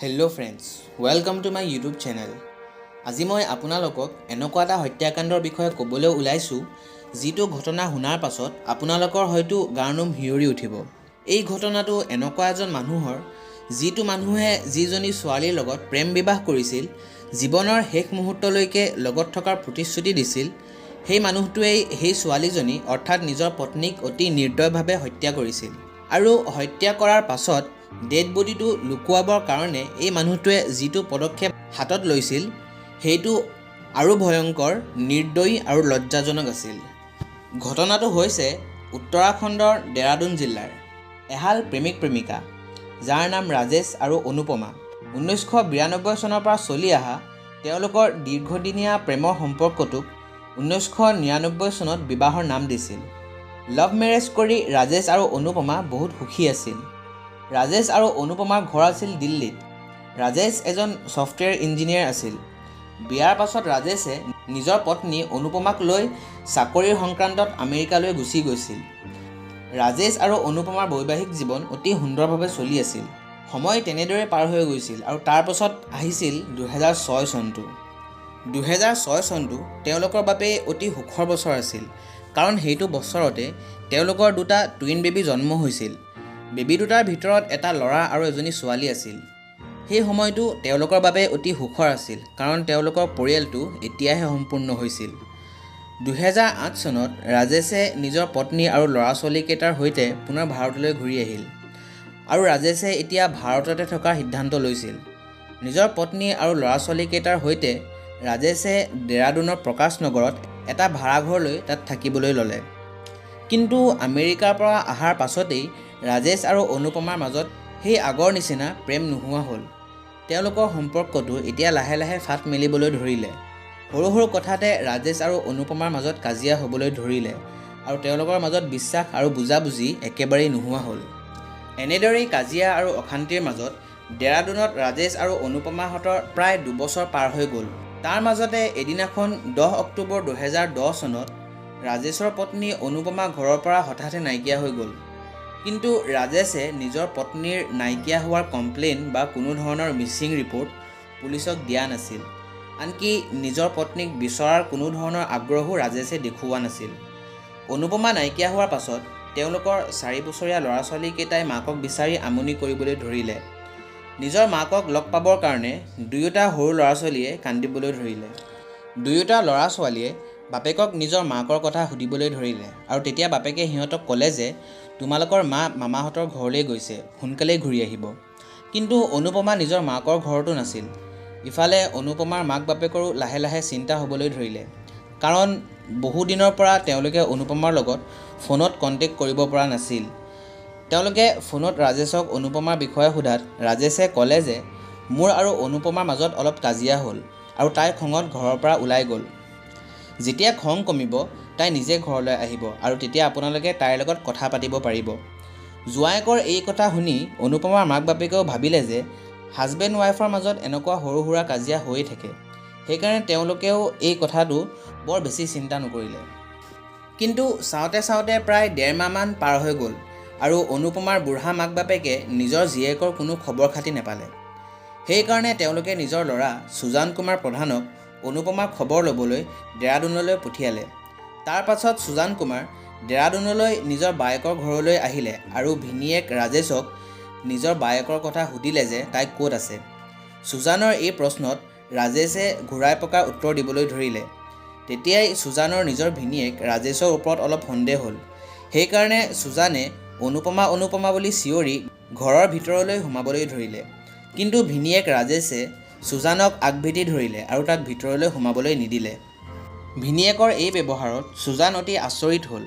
Hello friends, welcome to my YouTube channel. আজি মই আপোনালোকক এনেকুৱা এটা হত্যাকাণ্ডৰ বিষয়ে ক'বলৈ ওলাইছোঁ, যিটো ঘটনা শুনাৰ পাছত আপোনালোকৰ হয়তো গাৰ নোম শিয়ৰি উঠিব। এই ঘটনাটো এনেকুৱা এজন মানুহৰ, যিটো মানুহে যিজনী ছোৱালীৰ লগত প্ৰেম বিবাহ কৰিছিল, জীৱনৰ শেষ মুহূৰ্তলৈকে লগত থকাৰ প্ৰতিশ্ৰুতি দিছিল, সেই মানুহটোৱেই সেই ছোৱালীজনী অৰ্থাৎ নিজৰ পত্নীক অতি নিৰ্দয়ভাৱে হত্যা কৰিছিল। আৰু হত্যা কৰাৰ পাছত ডেড বডিটো লুকুৱাবৰ কাৰণে এই মানুহটোৱে যিটো পদক্ষেপ হাতত লৈছিল, সেইটো আৰু ভয়ংকৰ, নিৰ্দয়ী আৰু লজ্জাজনক আছিল। ঘটনাটো হৈছে উত্তৰাখণ্ডৰ ডেৰাডুন জিলাৰ এহাল প্ৰেমিক প্ৰেমিকা, যাৰ নাম ৰাজেশ আৰু অনুপমা। 1992 চনৰ পৰা চলি অহা তেওঁলোকৰ দীৰ্ঘদিনীয়া প্ৰেমৰ সম্পৰ্কটোক 1999 চনত বিবাহৰ নাম দিছিল। লাভ মেৰেজ কৰি ৰাজেশ আৰু অনুপমা বহুত সুখী আছিল। ৰাজেশ আৰু অনুপমাৰ ঘৰ আছিল দিল্লীত। ৰাজেশ এজন ছফ্টৱেৰ ইঞ্জিনিয়াৰ আছিল। বিয়াৰ পাছত ৰাজেশে নিজৰ পত্নী অনুপমাক লৈ চাকৰিৰ সংক্ৰান্তত আমেৰিকালৈ গুচি গৈছিল। ৰাজেশ আৰু অনুপমাৰ বৈবাহিক জীৱন অতি সুন্দৰভাৱে চলি আছিল। সময় তেনেদৰে পাৰ হৈ গৈছিল আৰু তাৰ পাছত আহিছিল 2006 চনটো। 2006 চনটো তেওঁলোকৰ বাবে অতি সুখৰ বছৰ আছিল, কাৰণ সেইটো বছৰতে তেওঁলোকৰ দুটা টুইন বেবী জন্ম হৈছিল। বেবী দুটাৰ ভিতৰত এটা ল'ৰা আৰু এজনী ছোৱালী আছিল। সেই সময়টো তেওঁলোকৰ বাবে অতি সুখৰ আছিল, কাৰণ তেওঁলোকৰ পৰিয়ালটো এতিয়াহে সম্পূৰ্ণ হৈছিল। 2008 চনত ৰাজেশে নিজৰ পত্নী আৰু ল'ৰা ছোৱালীকেইটাৰ সৈতে পুনৰ ভাৰতলৈ ঘূৰি আহিল আৰু ৰাজেশে এতিয়া ভাৰততে থকাৰ সিদ্ধান্ত লৈছিল। নিজৰ পত্নী আৰু ল'ৰা ছোৱালীকেইটাৰ সৈতে ৰাজেশে ডেৰাডুনৰ প্ৰকাশ নগৰত এটা ভাড়াঘৰ লৈ তাত থাকিবলৈ ল'লে। কিন্তু আমেৰিকাৰ পৰা অহাৰ পাছতেই ৰাজেশ আৰু অনুপমাৰ মাজত সেই আগৰ নিচিনা প্ৰেম নোহোৱা হ'ল। তেওঁলোকৰ সম্পৰ্কটো এতিয়া লাহে লাহে ফাট মেলিবলৈ ধৰিলে। সৰু সৰু কথাতে ৰাজেশ আৰু অনুপমাৰ মাজত কাজিয়া হ'বলৈ ধৰিলে আৰু তেওঁলোকৰ মাজত বিশ্বাস আৰু বুজাবুজি একেবাৰেই নোহোৱা হ'ল। এনেদৰেই কাজিয়া আৰু অশান্তিৰ মাজত ডেৰাডুনত ৰাজেশ আৰু অনুপমাহঁতৰ প্ৰায় 2 বছৰ পাৰ হৈ গ'ল। তাৰ মাজতে এদিনাখন 10 অক্টোবৰ 2010 চনত ৰাজেশৰ পত্নী অনুপমা ঘৰৰ পৰা হঠাতে নাইকিয়া হৈ গ'ল। কিন্তু ৰাজেশে নিজৰ পত্নীৰ নাইকিয়া হোৱাৰ কমপ্লেইন বা কোনো ধৰণৰ মিছিং ৰিপৰ্ট পুলিচক দিয়া নাছিল। আনকি নিজৰ পত্নীক বিচৰাৰ কোনো ধৰণৰ আগ্ৰহো ৰাজেশে দেখুওৱা নাছিল। অনুপমা নাইকিয়া হোৱাৰ পাছত তেওঁলোকৰ 4 বছৰীয়া ল'ৰা ছোৱালীকেইটাই মাকক বিচাৰি আমনি কৰিবলৈ ধৰিলে। নিজৰ মাকক লগ পাবৰ কাৰণে দুয়োটা সৰু ল'ৰা ছোৱালীয়ে কান্দিবলৈ ধৰিলে। দুয়োটা ল'ৰা ছোৱালীয়ে বাপেকক নিজৰ মাকৰ কথা সুধিবলৈ ধৰিলে আৰু তেতিয়া বাপেকে সিহঁতক ক'লে যে তোমালোকৰ মা মামাহঁতৰ ঘৰলৈ গৈছে, সোনকালেই ঘূৰি আহিব। কিন্তু অনুপমা নিজৰ মাকৰ ঘৰতো নাছিল। ইফালে অনুপমাৰ মাক বাপেকৰো লাহে লাহে চিন্তা হ'বলৈ ধৰিলে, কাৰণ বহুদিনৰ পৰা তেওঁলোকে অনুপমাৰ লগত ফোনত কণ্টেক্ট কৰিব পৰা নাছিল। তেওঁলোকে ফোনত ৰাজেশক অনুপমাৰ বিষয়ে সোধাত ৰাজেশে ক'লে যে মোৰ আৰু অনুপমাৰ মাজত অলপ কাজিয়া হ'ল আৰু তাই খঙত ঘৰৰ পৰা ওলাই গ'ল। যেতিয়া খং কমিব, তাই নিজে ঘৰলৈ আহিব আৰু তেতিয়া আপোনালোকে তাইৰ লগত কথা পাতিব পাৰিব। জোঁৱায়েকৰ এই কথা শুনি অনুপমাৰ মাক বাপেকেও ভাবিলে যে হাজবেণ্ড ৱাইফৰ মাজত এনেকুৱা সৰু সুৰা কাজিয়া হৈয়ে থাকে। সেইকাৰণে তেওঁলোকেও এই কথাটো বৰ বেছি চিন্তা নকৰিলে। কিন্তু চাওঁতে চাওঁতে প্ৰায় ডেৰ মাহমান পাৰ হৈ গ'ল আৰু অনুপমাৰ বুঢ়া মাক বাপেকে নিজৰ জীয়েকৰ কোনো খবৰ খাতি নাপালে। সেইকাৰণে তেওঁলোকে নিজৰ ল'ৰা সুজান কুমাৰ প্ৰধানক অনুপমাৰ খবৰ ল'বলৈ ডেৰাডুনলৈ পঠিয়ালে। তাৰ পাছত সুজান কুমাৰ ডেৰাডুনলৈ নিজৰ বায়েকৰ ঘৰলৈ আহিলে আৰু ভিনীয়েক ৰাজেশক নিজৰ বায়েকৰ কথা সুধিলে যে তাই ক'ত আছে। সুজানৰ এই প্ৰশ্নত ৰাজেশে ঘূৰাই পকাই উত্তৰ দিবলৈ ধৰিলে। তেতিয়াই সুজানৰ নিজৰ ভিনীয়েক ৰাজেশৰ ওপৰত অলপ সন্দেহ হ'ল। সেইকাৰণে সুজানে "অনুপমা, অনুপমা" বুলি চিঞৰি ঘৰৰ ভিতৰলৈ সোমাবলৈ ধৰিলে। কিন্তু ভিনীয়েক ৰাজেশে সুজানক আগভেটি ধৰিলে আৰু তাক ভিতৰলৈ সোমাবলৈ নিদিলে। ভিনীয়েকৰ এই ব্যৱহাৰত সুজান অতি আচৰিত হ'ল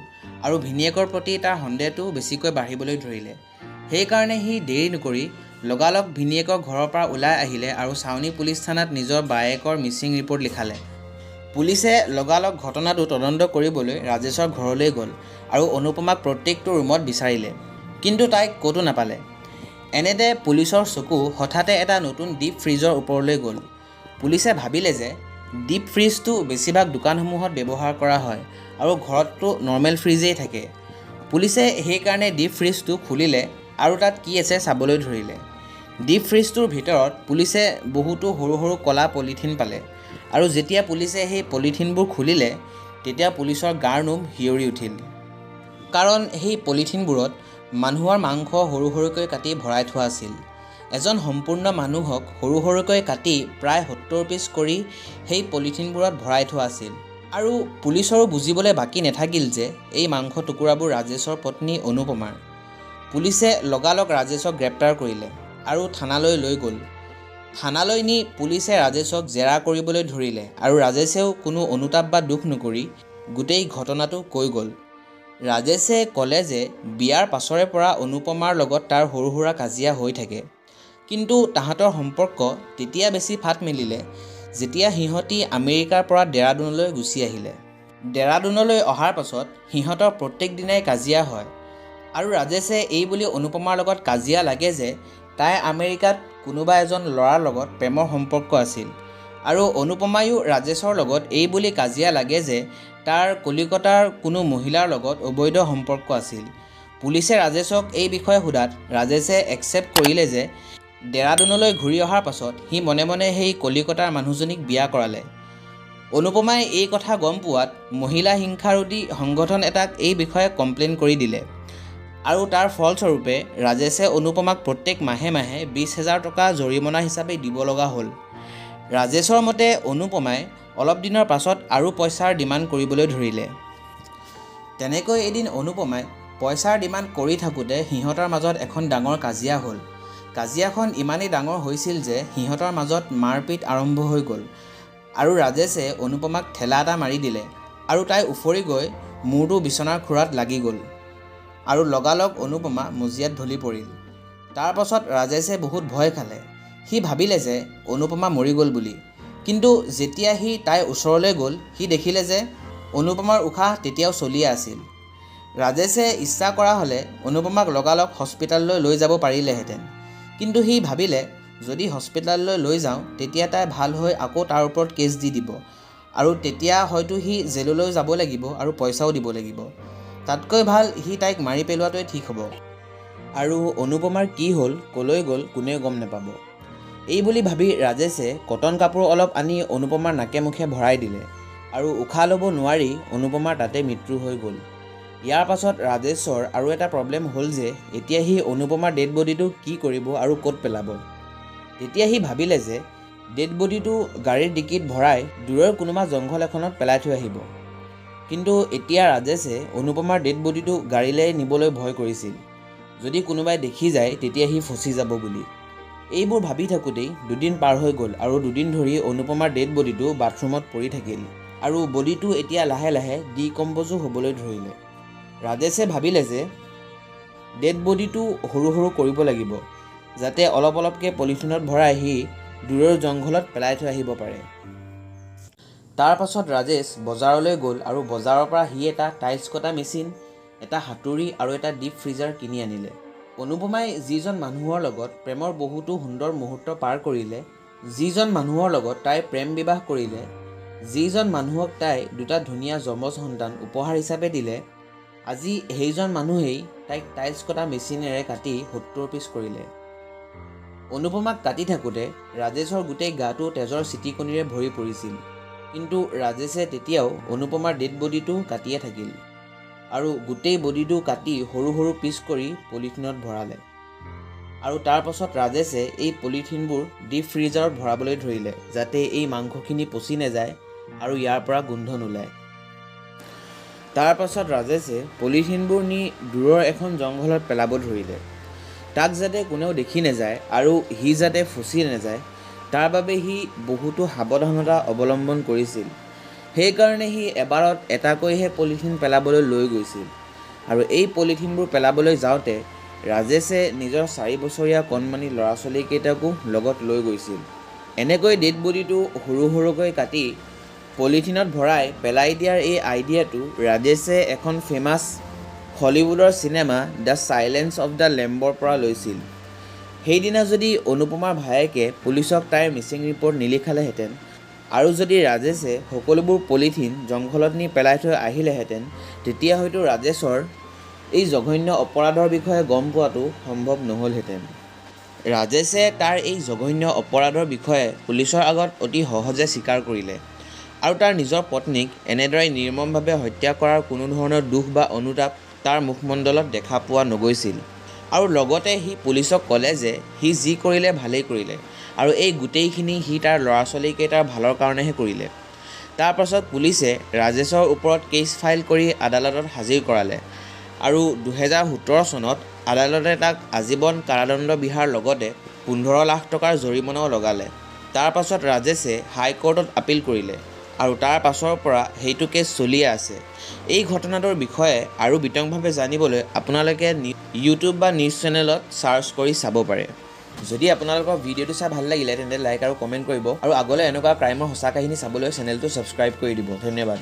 আৰু ভিনীয়েকৰ প্ৰতি তাৰ সন্দেহটো বেছিকৈ বাঢ়িবলৈ ধৰিলে। সেইকাৰণে সি দেৰি নকৰি লগালগ ভিনীয়েকৰ ঘৰৰ পৰা ওলাই আহিলে আৰু ছাউনী পুলিচ থানাত নিজৰ বায়েকৰ মিছিং ৰিপৰ্ট লিখালে। পুলিচে লগালগ ঘটনাটো তদন্ত কৰিবলৈ ৰাজেশৰ ঘৰলৈ গ'ল আৰু অনুপমাক প্ৰত্যেকটো ৰুমত বিচাৰিলে, কিন্তু তাইক ক'তো নাপালে। এনেতে পুলিচৰ চকু হঠাতে এটা নতুন ডিপ ফ্ৰীজৰ ওপৰলৈ গ'ল। পুলিচে ভাবিলে যে ডিপ ফ্ৰীজটো বেছিভাগ দোকানসমূহত ব্যৱহাৰ কৰা হয় আৰু ঘৰততো নৰ্মেল ফ্ৰীজেই থাকে। পুলিচে সেইকাৰণে ডিপ ফ্ৰীজটো খুলিলে আৰু তাত কি আছে চাবলৈ ধৰিলে। ডিপ ফ্ৰিজটোৰ ভিতৰত পুলিচে বহুতো সৰু সৰু ক'লা পলিথিন পালে আৰু যেতিয়া পুলিচে সেই পলিথিনবোৰ খুলিলে, তেতিয়া পুলিচৰ গাৰ নোম শিয়ৰি উঠিল। কাৰণ সেই পলিথিনবোৰত মানুহৰ মাংস সৰু সৰুকৈ কাটি ভৰাই থোৱা আছিল। এজন সম্পূৰ্ণ মানুহক সৰু সৰুকৈ কাটি প্ৰায় 70 পিচ কৰি সেই পলিথিনবোৰত ভৰাই থোৱা আছিল। আৰু পুলিচৰো বুজিবলৈ বাকী নাথাকিল যে এই মাংস টুকুৰাবোৰ ৰাজেশৰ পত্নী অনুপমাৰ। পুলিচে লগালগ ৰাজেশক গ্ৰেপ্তাৰ কৰিলে আৰু থানালৈ লৈ গ'ল। থানালৈ নি পুলিচে ৰাজেশক জেৰা কৰিবলৈ ধৰিলে আৰু ৰাজেশেও কোনো অনুতাপ বা দুখ নকৰি গোটেই ঘটনাটো কৈ গ'ল। ৰাজেশে ক'লে যে বিয়াৰ পাছৰে পৰা অনুপমাৰ লগত তাৰ সৰু সুৰা কাজিয়া হৈ থাকে। কিন্তু তাহাঁতৰ সম্পৰ্ক তেতিয়া বেছি ফাট মেলিলে যেতিয়া সিহঁতি আমেৰিকাৰ পৰা ডেৰাডুনলৈ গুচি আহিলে। ডেৰাডুনলৈ অহাৰ পাছত সিহঁতৰ প্ৰত্যেক দিনাই কাজিয়া হয় আৰু ৰাজেশে এই বুলি অনুপমাৰ লগত কাজিয়া লাগে যে তাই আমেৰিকাত কোনোবা এজন ল'ৰাৰ লগত প্ৰেমৰ সম্পৰ্ক আছিল আৰু অনুপমায়ো ৰাজেশৰ লগত এই বুলি কাজিয়া লাগে যে তাৰ কলিকতাৰ কোনো মহিলাৰ লগত অবৈধ সম্পৰ্ক আছিল। পুলিচে ৰাজেশক এই বিষয়ে সোধাত ৰাজেশে একচেপ্ট কৰিলে যে ডেৰাডুনলৈ ঘূৰি অহাৰ পাছত সি মনে মনে সেই কলিকতাৰ মানুহজনীক বিয়া কৰালে। অনুপমাই এই কথা গম পোৱাত মহিলা হিংসাৰোধী সংগঠন এটাক এই বিষয়ে কমপ্লেইন কৰি দিলে আৰু তাৰ ফলস্বৰূপে ৰাজেশে অনুপমাক প্ৰত্যেক মাহে মাহে 20,000 টকা জৰিমনা হিচাপে দিব লগা হ'ল। ৰাজেশৰ মতে অনুপমাই অলপ দিনৰ পাছত আৰু পইচাৰ ডিমাণ্ড কৰিবলৈ ধৰিলে। তেনেকৈ এদিন অনুপমাই পইচাৰ ডিমাণ্ড কৰি থাকোঁতে সিহঁতৰ মাজত এখন ডাঙৰ কাজিয়া হ'ল। কাজিয়াখন ইমানেই ডাঙৰ হৈছিল যে সিহঁতৰ মাজত মাৰপিট আৰম্ভ হৈ গ'ল আৰু ৰাজেশে অনুপমাক ঠেলা এটা মাৰি দিলে আৰু তাই উফৰি গৈ মূৰটো বিচনাৰ খুৰাত লাগি গ'ল আৰু লগালগ অনুপমা মজিয়াত ঢলি পৰিল। তাৰ পাছত ৰাজেশে বহুত ভয় খালে। সি ভাবিলে যে অনুপমা মৰি গ'ল বুলি। কিন্তু যেতিয়া সি তাইৰ ওচৰলৈ গ'ল, সি দেখিলে যে অনুপমাৰ উশাহ তেতিয়াও চলিয়ে আছিল। ৰাজেশে ইচ্ছা কৰা হ'লে অনুপমাক লগালগ হস্পিতাললৈ লৈ যাব পাৰিলেহেঁতেন। কিন্তু সি ভাবিলে যদি হস্পিতাললৈ লৈ যাওঁ তেতিয়া তাই ভাল হৈ আকৌ তাৰ ওপৰত কেছ দি দিব আৰু তেতিয়া হয়তো সি জেললৈ যাব লাগিব আৰু পইচাও দিব লাগিব। তাতকৈ ভাল সি তাইক মাৰি পেলোৱাটোৱে ঠিক হ'ব। আৰু অনুপমাৰ কি হ'ল, ক'লৈ গ'ল কোনেও গম নাপাব। এই বুলি ভাবি ৰাজেশে কটন কাপোৰ অলপ আনি অনুপমাৰ নাকে মুখে ভৰাই দিলে আৰু উশাহ ল'ব নোৱাৰি অনুপমাৰ তাতে মৃত্যু হৈ গ'ল। ইয়াৰ পাছত ৰাজেশৰ আৰু এটা প্ৰব্লেম হ'ল যে এতিয়া সি অনুপমাৰ ডেড বডিটো কি কৰিব আৰু ক'ত পেলাব। তেতিয়া সি ভাবিলে যে ডেড বডিটো গাড়ীৰ ডিকিত ভৰাই দূৰৰ কোনোবা জংঘল এখনত পেলাই থৈ আহিব। কিন্তু এতিয়া ৰাজেশে অনুপমাৰ ডেড বডিটো গাড়ীলৈ নিবলৈ ভয় কৰিছিল, যদি কোনোবাই দেখি যায় তেতিয়া সি ফচি যাব বুলি। এইবোৰ ভাবি থাকোঁতেই দুদিন পাৰ হৈ গ'ল আৰু দুদিন ধৰি অনুপমাৰ ডেড বডিটো বাথৰুমত পৰি থাকিল আৰু বডিটো এতিয়া লাহে লাহে ডিকম্প'জো হ'বলৈ ধৰিলে। ৰাজেশে ভাবিলে যে ডেড বডিটো সৰু সৰু কৰিব লাগিব, যাতে অলপ অলপকৈ পলিথিনত ভৰাই সি দূৰৰ জংঘলত পেলাই থৈ আহিব পাৰে। তাৰ পাছত ৰাজেশ বজাৰলৈ গ'ল আৰু বজাৰৰ পৰা সি এটা টাইলছ কটা মেচিন, এটা হাতুৰী আৰু এটা ডিপ ফ্ৰিজাৰ কিনি আনিলে। অনুপমাই যিজন মানুহৰ লগত প্ৰেমৰ বহুতো সুন্দৰ মুহূৰ্ত পাৰ কৰিলে, যিজন মানুহৰ লগত তাই প্ৰেম বিবাহ কৰিলে, যিজন মানুহক তাই দুটা ধুনীয়া যমজ সন্তান উপহাৰ হিচাপে দিলে, আজি সেইজন মানুহেই তাইক টাইলছ কটা মেচিনেৰে কাটি 70 পিচ কৰিলে। অনুপমাক কাটি থাকোঁতে ৰাজেশৰ গোটেই গাটো তেজৰ চিটিকনিৰে ভৰি পৰিছিল। কিন্তু ৰাজেশে তেতিয়াও অনুপমাৰ ডেড বডিটো কাটিয়ে থাকিল আৰু গোটেই বডিটো কাটি সৰু সৰু পিচ কৰি পলিথিনত ভৰালে। আৰু তাৰ পাছত ৰাজেশে এই পলিথিনবোৰ ডিপ ফ্ৰিজাৰত ভৰাবলৈ ধৰিলে, যাতে এই মাংসখিনি পচি নাযায় আৰু ইয়াৰ পৰা গোন্ধ নোলায়। তাৰ পাছত ৰাজেশে পলিথিনবোৰ নি দূৰৰ এখন জংঘলত পেলাব ধৰিলে। তাক যাতে কোনেও দেখি নাযায় আৰু সি যাতে ফচি নাযায় তাৰ বাবে সি বহুতো সাৱধানতা অৱলম্বন কৰিছিল। সেইকাৰণে সি এবাৰত এটাকৈহে পলিথিন পেলাবলৈ লৈ গৈছিল। আৰু এই পলিথিনবোৰ পেলাবলৈ যাওঁতে ৰাজেশে নিজৰ 4 বছৰীয়া কণমানি ল'ৰা ছোৱালীকেইটাকো লগত লৈ গৈছিল। এনেকৈ ডেড বডিটো সৰু সৰুকৈ কাটি পলিথিনত ভৰাই পেলাই দিয়াৰ এই আইডিয়াটো ৰাজেশে এখন ফেমাছ হলিউডৰ cinema the silence of the লেম্বৰ পৰা লৈছিল। সেইদিনা যদি অনুপমাৰ ভায়েকে পুলিচক তাইৰ মিচিং ৰিপৰ্ট নিলিখালেহেঁতেন আৰু যদি ৰাজেশে সকলোবোৰ পলিথিন জংঘলত নি পেলাই থৈ আহিলেহেঁতেন, তেতিয়া হয়তো ৰাজেশৰ এই জঘন্য অপৰাধৰ বিষয়ে গম পোৱাটো সম্ভৱ নহ'লহেঁতেন। ৰাজেশে তাৰ এই জঘন্য অপৰাধৰ বিষয়ে পুলিচৰ আগত অতি সহজে স্বীকাৰ কৰিলে আৰু তাৰ নিজৰ পত্নীক এনেদৰে নিৰ্মমভাৱে হত্যা কৰাৰ কোনো ধৰণৰ দুখ বা অনুতাপ তাৰ মুখমণ্ডলত দেখা পোৱা নগৈছিল। আৰু লগতে সি পুলিচক ক'লে যে সি যি কৰিলে ভালেই কৰিলে আৰু এই গোটেইখিনি সি তাৰ ল'ৰা ছোৱালীকেইটাৰ ভালৰ কাৰণেহে কৰিলে। তাৰ পাছত পুলিচে ৰাজেশৰ ওপৰত কেছ ফাইল কৰি আদালতত হাজিৰ কৰালে আৰু 2017 চনত আদালতে তাক আজীৱন কাৰাদণ্ড বিহাৰ লগতে 15 লাখ টকাৰ জৰিমনাও লগালে। তাৰ পাছত ৰাজেশে হাইকোৰ্টত আপিল কৰিলে আৰু তাৰ পাছৰ পৰা সেইটো কেছ চলিয়ে আছে। এই ঘটনাটোৰ বিষয়ে আৰু বিতংভাৱে জানিবলৈ আপোনালোকে ইউটিউব বা নিউজ চেনেলত চাৰ্চ কৰি চাব পাৰে। যদি আপোনালোকৰ ভিডিঅ'টো চাই ভাল লাগিলে তেন্তে লাইক আৰু কমেণ্ট কৰিব আৰু আগলৈ এনেকুৱা ক্ৰাইমৰ সঁচা কাহিনী চাবলৈ চেনেলটো ছাবস্ক্ৰাইব কৰি দিব। ধন্যবাদ।